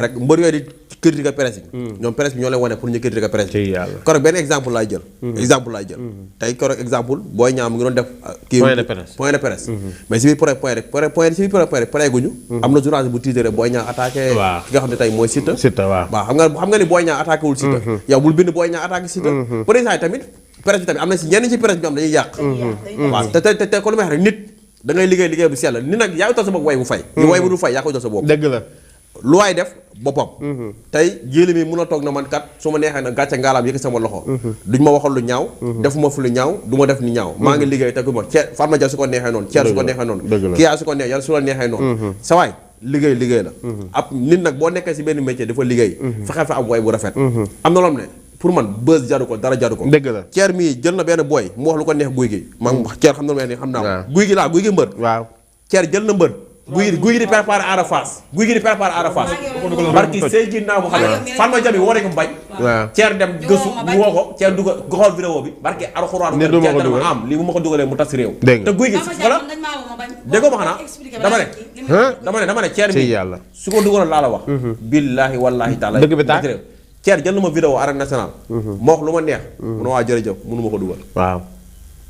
rek mbër yooyu di critiquer presse bi ñoom presse bi ñoo leen wane pour ñu critiquer presse bi korog benn exemple laay jël tey korog exemple Boy Niang mu ngi doon def kii point de presse mais si biir point si biir pare guñu am na journaliste bu tiitere Boy Niang attaqué ki nga xam ne tey mooy Siteu waaw xam nga ni Boy Niang attaqué wul Siteu yow bul bind Boy Niang attaqué Siteu président yi tamit presse bi tamit am na si ñenn ci presse bi am dañuy yàq waaw te ko lu may wax rek nit da ngay liggéey bu sell nit nag yaa utal sa bopp way bu fay ni way bu du fay yaa ko utal sa bopp dëgg la lu waay def boppam tey jéeli mi mun a toog na man kat su ma neexee na gàcce ngaalaam yëkk sama loxo duñ ma waxal lu ñaaw defuma fi lu ñaaw du ma def ni ñaaw maa ngi liggéey te ma ceer Fatma Dia su ko neexee noonu ceer su ko neexee noonu kii yaa su ko neexee yàlla su la neexee noonu sa waay liggéey la ab nit nag boo nekkee si benn métier dafa liggéey fexe fa am way bu rafet am na loom ne pour man buzz jaru ko dara jaru ko dëgg la ceer mii jël na benn booy mu wax lu ko neex guy gi man ceer xam na lu ne xam naa guy gi mbër waaw ceer jël na mbër guy gi di préparé Ada Fass barki Seydina Muhammad Fatma Dia bi woo ko bañ ceer dem gëstu mu woo ko ceer dugal xool vidéo bi barki alxuraan ceer dama am lii bu ma ko dugalee mu tas réew te guy gi wala déggoo ma xanaa dama ne ceer mi su ko dugaloon laa la wax billaahi wallaahi taala dëgg bi tax ceer jël na ma vidéo arène nationale moo wax lu ma neex mu ne waa jërëjëf mënu ma ko dugal waaw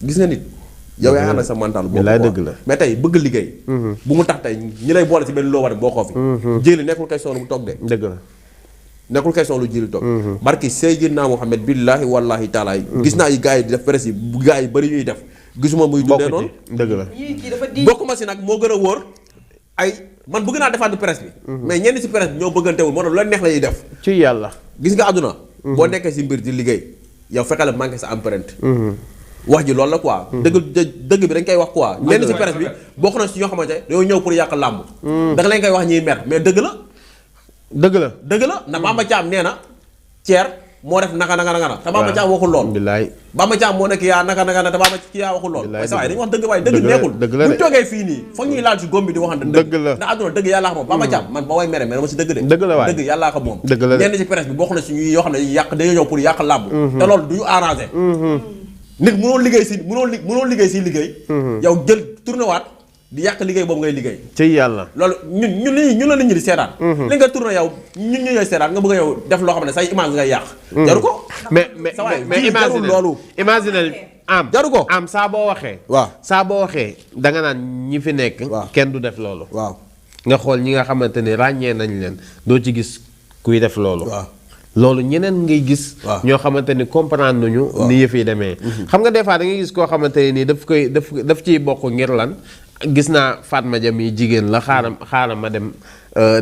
gis nga nit yow yaa ànd ak sa mental boobu dëgg la mais tey bëgg liggéey bu mu tax tey ñi lay boole ci benn loo war boo xoo fi jéeli nekkul question lu mu toog de dëgg la nekkul question lu jéeli toog barki Seydina Muhammad billaahi wallaahi taala gis naa yi gars yi di def presse yi bu gars yi bëri ñuy def gisuma muy dundee noonu dëgg la bokk ma si nag moo gën a wóor ay man bëgg naa défendre presse bi mais ñenn si presse bi ñoo bëggantewul moo tax lu leen neex la ñuy def ci yàlla gis nga àdduna boo nekkee si mbir di liggéey yow fekkale manqué sa empreinte wax ji loolu la quoi dëgg bi dañ koy wax quoi ñenn si presse bi bokk na si ñoo xamante dañoo ñëw pour yàq làmb da nga leen koy wax ñuy mer mais dëgg la na Bamba Thiam nee na Thier moo def naka te Bamba Thiam waxul lool Bamba Thiam moo nekk yaa naka te Bamba ki yaa waxul lool waaye sa waay dañu wax dëgg waaye dëgg neexul buñ toogee fii nii foog ñuy laal si góom bi di waxante dëgg ndax àdduna dëgg yàllaa ko moom Bamba Thiam man ba way mere mais dama si dëgg de dëgg yàllaa ko moom ñenn si presse bi bokk na si ñuy yoo xam ne yàq dañoo ñëw pour yàq làmb te loolu du ñu arrangé nit mënoo liggéey si liggéey yow jël tourné waat di yàq liggéey boobu ngay liggéey ci yàlla loolu ñun la nit ñi di seetaan li nga tourné yow ñun ñu ñooy seetaan nga bëgg a yow def loo xam ne say image ngay yàq jaru ko mais imagine loolu imagine jaru ko saa boo waxee da nga naan ñi fi nekk kenn du def loolu waaw nga xool ñi nga xamante ni ràññee nañ leen doo ci gis kuy def loolu loolu ñeneen ngay gis ñoo xamante ni comprendre nañu ni yëf yi demee xam nga des fois da ngay gis koo xamante ni daf ciy bokk ngir lan gis naa Fatma Dia mi jigéen la xaaral ma dem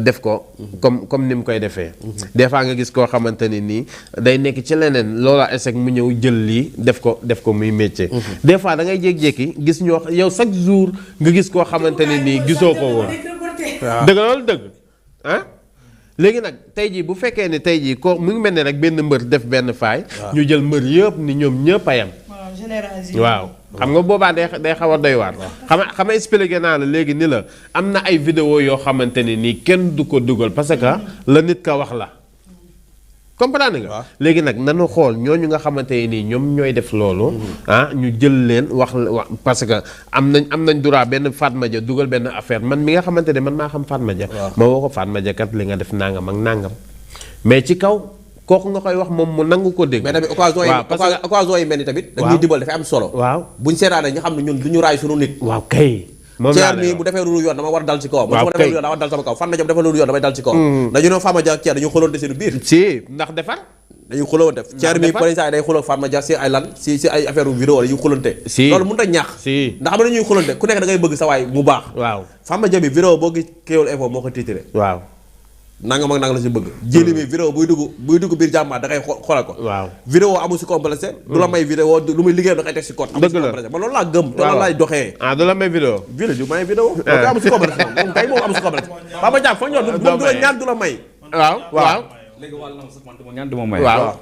def ko comme ni mu koy defee des fois nga gis koo xamante ni nii day nekk ci leneen loola échec mu ñëw jël lii def ko muy métier des fois da ngay jékki-jékki gis ñoo yow chaque jour nga gis koo xamante ni nii gisoo ko woon dëgg loolu dëgg ah léegi nag tey jii bu fekkee ne tey jii ko mu ngi mel ne rek benn mbër def benn faay ñu jël mbër yëpp ni ñoom ñëpp a yem waaw xam nga boobaa day xaw a doy waar xam expliqué naa la léegi ni la am na ay vidéo yoo xamante ne nii kenn du ko dugal parce que la nit ka wax la comprendre nga léegi nag nanu xool ñooñu nga xamante ne nii ñoom ñooy def loolu ñu jël leen wax parce que am nañ droit benn Fatma Dia dugal benn affaire man mi nga xamante ne man maa xam Fatma Dia ma woo ko Fatma Dia kat li nga def nangam ak nangam mais ci kaw kooku nga koy wax moom mu nangu ko dégg mais tamit occasion yi mel ni tamit dañuy dimbal dafay am solo waaw buñ seetaanee ñu xam ne ñun du ñu raay suñu nit waaw kay Thier mi bu defee lu yoon dama war dal ci kawam man su ma defee lu yoon dama war dal sama kaw Fatma Dia bu defee lu yoon damay dal ci kawam dañu ne Fatma Dia ak Thier dañu xoloonte seen biir si ndax defar dañuy xoloonte Thier mi police day xoloo Fatma Dia si ay lan si ay affaire vidéo dañuy xolonte loolu mënut a ñàkk ndax xam ne dañuy xolonte ku nekk da ngay bëgg sa waay mu baax waaw Fatma Dia bi vidéo boo gis Kewel Info moo ko tiitre waaw nangam ak nangam la si bëgg jéli mi vidéo buy dugg biir jàmmaa da ngay xoolal ko waaw vidéo amul si complexé du la may vidéo lu muy liggéey da koy teg si code amul si complexé man loolu laa gëm te loolu laay doxee du la may vidéo du may vidéo loolu amul si complexé moom kay moom amul si complexé Papa Dia fa ñor moom du la ñaan du la may waaw léegi wàll na sax man du ma ñaan du ma may waaw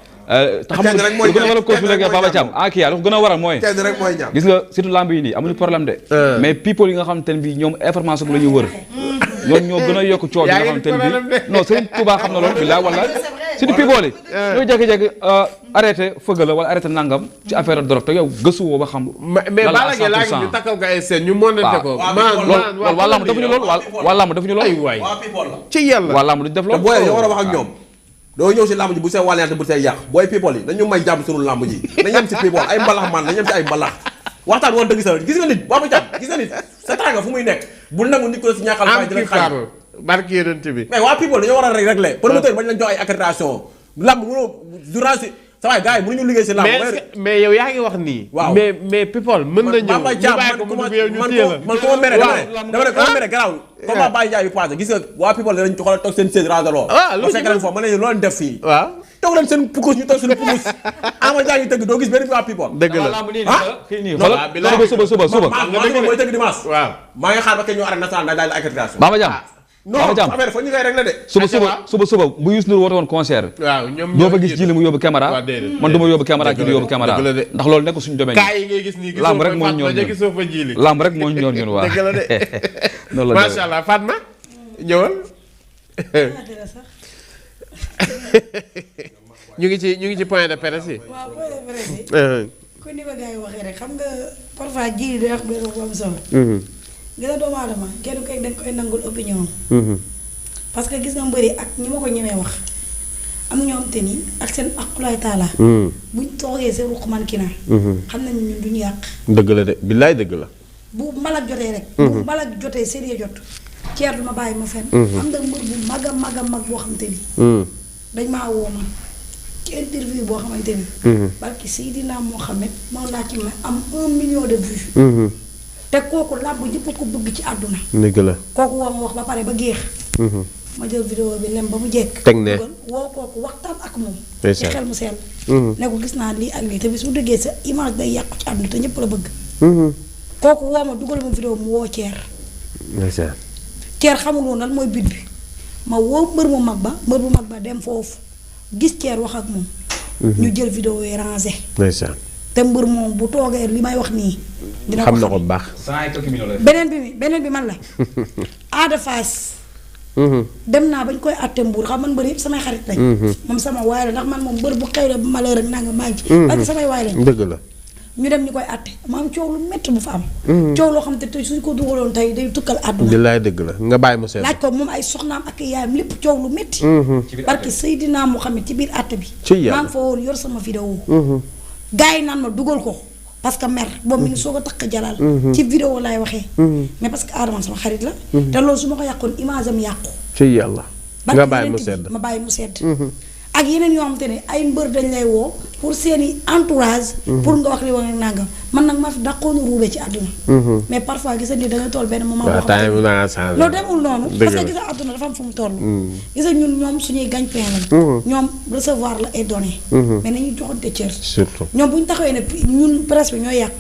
te xam nga lu gën a war a confirmer rek Papa Thiam kii yaa lu gën a waral mooy kenn rek mooy ñaan gis nga surtout lamb yi nii amuñu problème de mais people yi nga xamante ne bi ñoom information bi la ñuy wër ñoom ñoo gën a yokk coow bi nga xamante ne bi non Serigne Touba xam na loolu billaay wallaay si di people yi ñoo jékki-jékki arrêté fëgg la wala arrêté nangam ci affaire drogue te yow gëstu woo ba xam mais Balla Gaye laa ngi ñu takkal ko ay seen ñu monante ko loolu waa lamb defuñu loolu waa lamb defuñu loolu ay waay waa people la ci yàlla waa lamb duñ def loolu booy yow war a wax ak ñoom doo ñëw si lamb ji bu see wàlleente bu see yàq booy people yi nañu may jàmm sunu lamb ji nañ yem si people ay mbalax man nañ yem si ay mbalax waxtaan woon dëgg sa gis nga nit boo ma jàpp gis nga nit sa tànga fu muy nekk bul nangu nit ko si ñàkkal fay dina xañ barki yonent bi mais waa people dañoo war a régler promoteur bañ lañ jox ay accréditation lamb mënoo journaliste sa waay gars yi mënuñu liggéey si lamb mais yow yaa ngi wax nii waaw mais people mën na ñëw ñu bàyyi ko mu dugg yow ñu téye la man ko ma mere dama ne ko ma mere garaaw combat Baye Ndiaye bi passé gis nga waa people danañ xoolal toog seen siège rangaloo lu fekk leen foofu ma ne loolu def fii waaw toog leen seen pukus ñu toog seen pukus Ama Ndiaye ñu tëgg doo gis benn waa people dëgg la suba mooy tëgg dimanche waaw maa ngi xaar ba kenn ñu arène nationale daal accréditation Bamba Jam non affaire fa ñu koy régler de suba bu Youssou Ndour woote woon concert waaw ñoom doo fa gis ji li mu yóbbu caméra man du ma yóbbu caméra ki du yóbbu caméra ndax loolu nekk suñu domaine kaay yi ngay gis nii lamb rek moo ñor gisoo fa jili lamb rek moo ñor ñun waa dëgg la de noonu la macha allah Fatma ñëwal ñu ngi ci point de presse yi waaw point de presse yi ku ni ma gars yi waxee rek xam nga parfois jili day wax benn bu am solo gis nga doomu aadama kenn koy dañ koy nangul opinion parce que gis nga mbëri ak ñi ma ko ñemee wax am na ñoo xam te ni ak seen aqulaay taala buñ toogee seen ruq man ki naa xam nañu ñun duñu yàq dëgg la de billaay dëgg la bu mbalak jotee rek bu mbalak jotee sérieux jot ceer duma bàyyi ma fenn am na mbër bu mag a mag boo xamante ni dañ maa woo man ci interview boo xamante ni barki Seydina Mohamed moo laa ci ma am 1 million de vues te kooku làmb ñëpp ko bëgg ci àdduna dëgg la kooku woo ma wax ba pare ba géex ma jël vidéo bi lem ba mu jekk teg ne woo kooku waxtaan ak moom ci xel mu sell ne ko gis naa lii ak lii te bis bu déggee sa image day yàqu ci àdduna te ñëpp la bëgg kooku woo ma dugal ma vidéo mu woo Ceer xamul woon lan mooy bit bi ma woo mbër bu mag ba dem foofu gis Ceer wax ak moom ñu jël vidéo yi rangé te mbër moom bu toogee li may wax nii dina ko xam na ko bu baax beneen bi man la Ada Fass dem naa bañ koy àtte mbuur xam man mbër yëpp samay xarit lañ moom sama waay la ndax man moom mbër bu xew la bu ma la rek nanga maa ngi ci parce que samay waay lañ dëgg la ñu dem ñu koy àtte ma am coow lu métti bu fa am coow loo xam te suñ ko dugaloon tey day tukkal àdduna billaay dëgg la nga bàyyi mu seet laaj ko moom ay soxnaam ak yaayam lépp coow lu métti parce que Seydina Muhammad ci biir àtte bi maa ngi fa woon yor sama vidéo gars yi naan ma dugal ko parce que mer boobu mi ngi soog a takk jalal ci vidéo laay waxee mais parce que Adama sama xarit la te loolu su ma ko yàqoon image am yàqu ci yàlla nga bàyyi mu sedd ma bàyyi mu sedd ak yeneen yoo xamante ne ay mbër dañ lay woo pour seeni entourage pour nga wax li wax ak nangam man nag maa fi dàqoon ruube ci àdduna mais parfois gis nga da ngay toll benn moment boo xam loolu demul noonu parce que gis nga àdduna dafa am fu mu toll gis nga ñun ñoom suñuy gagne-pain lañ ñoom recevoir la et donner mais nañuy joxante cër surtout ñoom bu ñu taxawee ne ñun presse bi ñooy yàq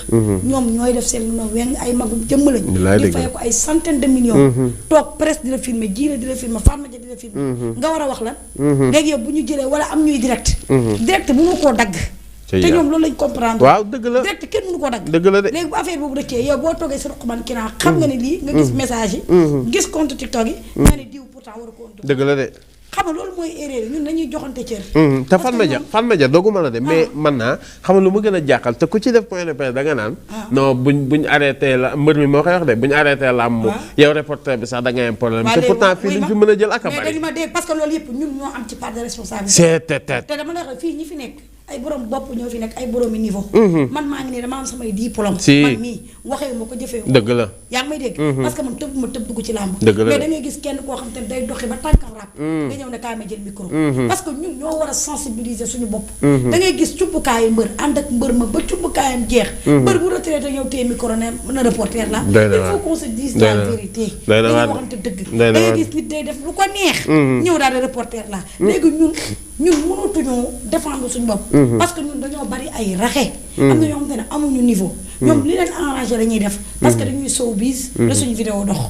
ñoom ñooy def seen no weng ay magum jëmm lañ di fay ko ay centaine de millions toog presse di la filmer jiile di la filmer Fatma Dia di la filmer nga war a wax lan léegi yow bu ñu jëlee wala am ñuy direct mënu koo dagg te ñoom loolu lañ comprendre waaw dëgg la direct kenn mënu koo dagg dëgg la de léegi bu affaire boobu rëccee yow boo toogee sa ruq man ki naa xam nga ne lii nga gis message yi gis compte TikTok yi nga ne diw pourtant war a ko dëgg la de xam nga loolu mooy erreur ñun dañuy joxante cër te Fatma Dia dogguma la de mais man naa xam nga lu ma gën a jàqal te ku ci def point de presse da nga naan non buñ arrêté la mbër mi moo koy wax de buñ arrêté la am yow reporter bi sax da ngay am problème te pourtant fii liñ fi mën a jël ak a bari mais dañu ma dégg parce que loolu yëpp ñun ñoo am ci part de responsabilité te dama la wax fii ñi fi nekk ay borom bopp ñoo fi nekk ay boroomi niveau man maa ngi ne dama am samay diplôme man mii waxee ma ko jëfee dëgg la yaa ngi may dégg parce que man tëb dugg ci làmb dëgg la mais da ngay gis kenn koo xam te ne day doxi ba tànkam rap nga ñëw ne kaay ma jël micro parce que ñun ñoo war a sensibiliser suñu bopp da ngay gis cubbukaayu mbër ànd ak mbër ma ba cubbukaayam jeex mbër bu retraité ñëw téye micro ne na reporter la il faut qu'on se dise la vérité dañuy waxante dëgg da ngay gis nit day def lu ko neex ñëw daal de reporter la léegi ñun mënatuñoo défendre suñu bopp parce que ñun dañoo bari ay raxe am na ñoo xamante ne amuñu niveau ñoom li leen arrangé la ñuy def parce que dañuy showbiz la suñu vidéo dox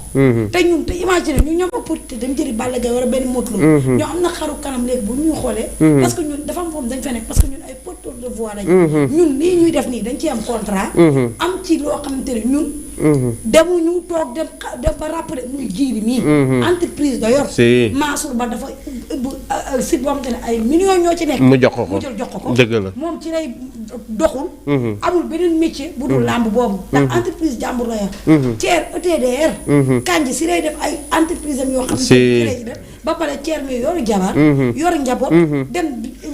te ñun te imagine ñu ñoom opportunité dem jëri Balla Gaye wala benn Modou Lô ñoo am na xaru kanam léegi bu ñuy xoolee parce que ñun dafa am foofu dañ fa nekk parce que ñun ay porteurs de voix lañ ñun lii ñuy def nii dañ ci am contrat am ci loo xamante ne ñun demuñu toog dem ba rappelé muy jiili mii entreprise da yor Si. Mansour Ba dafa site boo xamante ne ay millions ñoo ci nekk mu jox ko mu jël jox ko dëgg la. moom ci lay doxul amul beneen métier bu dul làmb boobu ndax entreprise jàmbur la yor Thier ETDR kanji si lay def ay entreprise am yoo xam ne Si. ci lay def ba pare Thier mi yoru jabar yor njaboot dem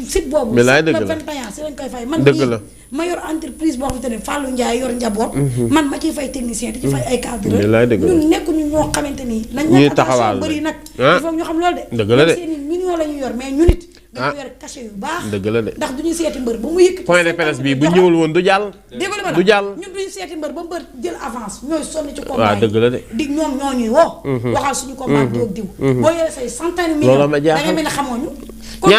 site boobu Mais laay dëgg la. le 21 si lañ koy fay man Dëgg mii la. ma yor entreprise boo xamante ne Fallou Ndiaye yor njaboot man ma ciy fay technicien di ci fay ay cadre Mais laay dëgg la. ñun nekkuñu ñoo xamante ni nañ Ñuy nekk taxawaal attention bëri nag ah. il faut ñu xam loolu de Dëgg la de. ñoom seeni millions la ñu yor mais ñun it dañu Ah. yor cachet yu baax dëgg la de. ndax duñu seeti mbër ba mu yëkkati point de presse bi bu ñëwul woon du jàll. dégg nga li ma du jàll. ñun duñu seeti mbër ba mbër jël avance ñooy sonn ci waaw combat dëgg la de. di ñoom ñoo ñuy woo waxal suñu combat diw ak diw boo yoree say centaine Loolu millions ma da jaaxal. nga mel ne xamoo ñu kon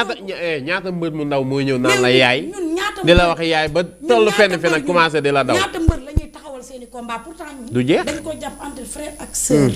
ñaata mbër mu ndaw mooy ñëw naan la mais yaay. ñun ñaata di la mbër- wax yaay ba ñun toll ñaata fenn fi mbër nag ñun- commencé di la daw. ñaata mbër la ñuy taxawal seeni combat pourtant ñun Du jeex. dañ ko jàpp entre frère ak sœur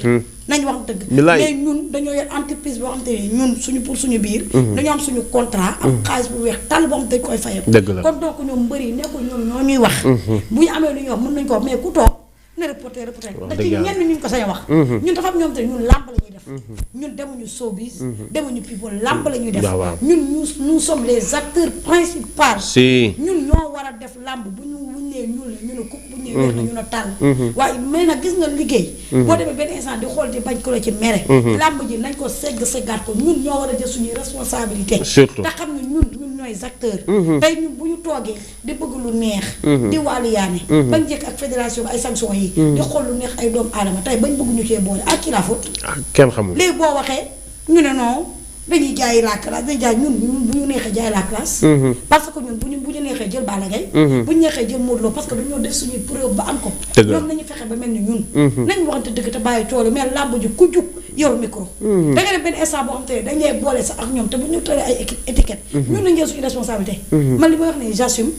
nañ wax dëgg Bilaay. mais ñun dañoo yor entreprise boo xam te ne ñun suñu pour suñu biir dañoo am suñu contrat am xaalis bu weex tàll boo xam dañ koy fayal Dëgg la. kon donc ñoom mbër yi nekkul ñoom ñoo ñuy wax bu ñu amee lu ñuy wax mën nañ ko wax mais ku toog ne reporter da dëgg ci yàlla. ñenn ñu ko sañ a wax ñun dafa am ñoom te ñun làmb la ñuy def ñun demuñu showbiz demuñu people làmb la ñuy def Waaw, waaw. ñun nous sommes les acteurs principaux Si. ñun ñoo war a def làmb bu ñu nee ñuul la ñu ne kuk bu ñu nee weex la ñu ne tàll waaye mais nag gis nga liggéey boo demee benn instant di xool di bañ ko la ci mere làmb ji nañ ko seggaat ko ñun ñoo war a jël suñuy responsabilité Surtout. te xam ne ñun ñooy acteurs tey ñun bu ñu toogee di bëgg lu neex di wàllu yaane bañ jekk ak fédération bi ay sanctions yi di xool lu neex ay doomu aadama tey bañ bëgg ñu cee boole ak ci la faute ah kenn xamul. léegi boo waxee ñu ne non dañuy jaay la classe dañuy jaay ñun bu ñu neexee jaay la classe parce que ñun bu ñu neexee jël Balla Gaye bu ñu neexee jël Modou Lo parce que dañoo def suñuy preuve ba am ko Dëgg la. ñoom nañu fexe ba mel ni ñun nañ waxante dëgg te bàyyi coole mais làmb ji ku jug yor micro da nga dem benn instant boo xam te ne dañ lay boole sax ak ñoom te bu ñu tëlee ay étiquette ñun nañ jël suñu responsabilité man li may wax ne j'assume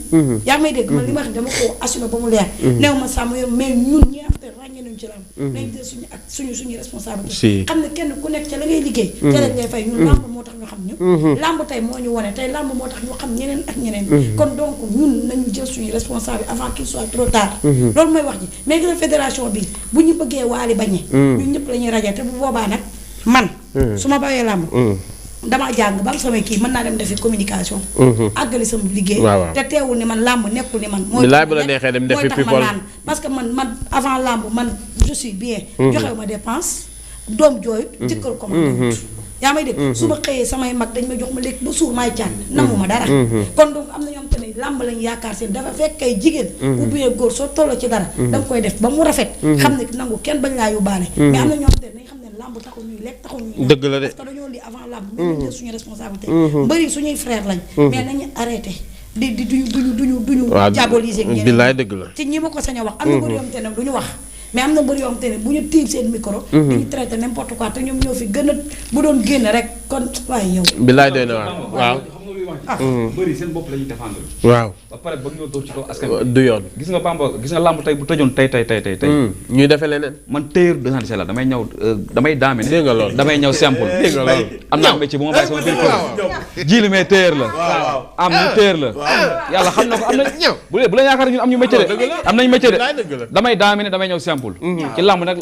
yaa ngi may dégg man li may wax ne dama ko assumé ba mu leer néew ma sàmm yor mais ñun ñi am te ràññee nañu ci làmb nañ jël suñu ak suñu responsabilité Si. xam ne kenn ku nekk ca la ngay liggéey ca lañ lay fay ñun làmb moo tax ñu xam ñu làmb tey moo ñu wone tey làmb moo tax ñu xam ñeneen ak ñeneen kon donc ñun nañu jël suñu responsable avant qu'il soit trop tard loolu mooy wax ji mais gis nga fédération bi bu ñu bëggee waali bañe ñun ñëpp la ñuy rajo te bu boobaa nag man su ma bawee làmb damaa jàng ba am samay kii mën naa dem defi communication àggali sama liggéey Waaw, waaw. te teewul ni man làmb nekkul ni man Bilaay bu la neexee dem defi mooy tax ma people. naan parce que man avant làmb man je suis bien joxewu ma dépense doom jooyut jëkkër ko ma yaa may dégg su ma xëyee samay mag dañ ma jox ma lekk ba suur maay caan namuma dara kon donc am na ñoom tamit làmb lañu yaakaar seen dafa fekk kay jigéen ou bien góor soo tolloo ci dara danga koy def ba mu rafet xam ne nangu kenn bañ laa yóbbaale mais am na ñoom tamit dañ xam ne làmb taxul ñuy lekk taxul ñuy naan. Dëgg la de. parce que dañoo li avant làmb ñu jël suñu responsabilité mbëri suñuy frère lañ mais nañu arrêté di duñu waaw diaboliser ñeneen billaay dëgg la. ci ñi ma ko sañ a wax am na mbër yoo xamante ne du ñu wax mais am na mbër yoo xamante ne bu ñu tiim seen micro dañu traité n'importe quoi te ñoom ñoo fi gën a bu doon génn rek kon waaye yow billaay doy na waar waaw. xam nga luy wax bëri seen bopp la ñuy défendre waaw. ba pare bëgg ñoo dóor ci kaw askan wi du yoon. gis nga Bamba gis nga làmb tey bu tëjoon tey ñuy defee leneen. man téyeur 217 la damay ñëw damay daamine Dégg nga loolu. damay ñëw simple Dégg nga loolu. am naa métier bu ma bàyyi sama biir kër jiili mais téyeur la am ñu téyeur la yàlla xam na ko am na bu la yaakaar ñun am ñu métier de am nañ métier Bilaay dëgg la. de damay daamine damay ñëw simple ci làmb nag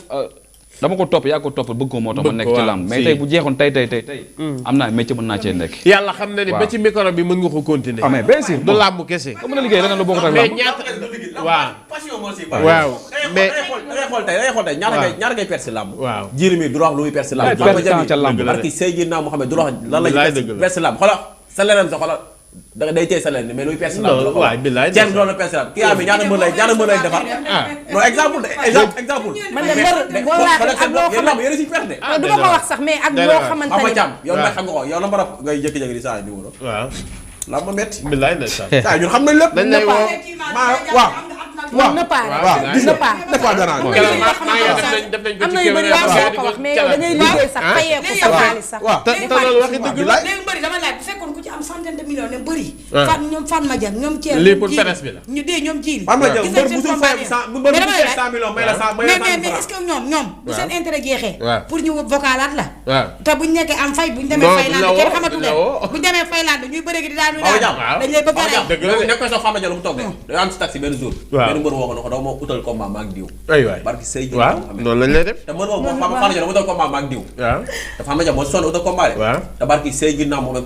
dama ko topp yaa ko topp bëgg ko moo tax ma Bëgg nekk ko, ci waaw, làmb mais si. tey bu jeexoon tey am naa métier mën naa cee nekk yàlla xam na ni ba Waaw. ci micro bi mën nga ko continuer. ah mais bien sûr du làmb kese. ko mën a liggéey leneen lu bokkut ak mais làmb ñaata. waaw. passion moo si waaw mais. da ngay xool tey ñaata ngay perte si làmb waaw. jiir mi du la wax lu muy perte si làmb Ay, perte temps ca làmb. barki Seydina Mohamed du la wax lan la Bilaay ñuy dëgg la. perte si làmb xoolal sa leneen sa xoolal da day tey sa leneen mais luy perte si làmb Non, waay, bilaay ceeb doon la perte si làmb kii yaa mi ñaata mbër lay defar non exemple man de mbër wallaahi ak loo yéen làmb yéen a si perte de du ma ko wax sax mais ak loo xamante Papa ne Thiam yow waaw. nag xam nga ko yow la mën a ngay jékki-jékki di saa numéro waaw. làmb ma metti billaay ndeysaan. saa ñun xam nañ lépp dañ lay woo. waaw moom ne pas waaw gis ne nga pas ne pas dara am Keroog na maa yoo def xamante nañ def nañ ko am ci na yu bëri kéwél yoo ko wax mais yow da ngay liggéey sax fayee ko sa xaalis sax waaw te loolu waxi dëgg la. léegi mbëri dama laaj bu fekkoon ku ci am 100 centaine de millions ne bëri. Ah. ñoom Fatma Dia ñoom Thiel. lii pour presse bi la. ñu dee ñoom jiili. Fatma Dia gis mbër nañ seen musul combat fay yi. 100 mbër mais musul damay fay laaj. 100 millions may la 100 may la 100 mais est-ce que ñoom bu seen intérêt jeexee. waaw. pour ñu vocalaat la. waaw. te buñ nekkee am fay buñ demee Non, fay duñ la laan woo, kenn xamatu duñ la leen woo. buñ demee fay laan ñuy bëre gi di daanu Baba Diam waaw. dañ lay bëgg a rey. dëgg la de. nekk koy sax Fatma Dia lu mu toog de dañoo am si taxi benn jour Waaw. benn mbër woo ko ne ko dama utal combat maag diw ay waay. barki sëy ji waaw noonu lañ lay def. te mbër boobu Fatma Dia dama utal combat maag diw waaw. te Fatma Dia moo si sonn utal combat de waaw. te barki sëy ji moom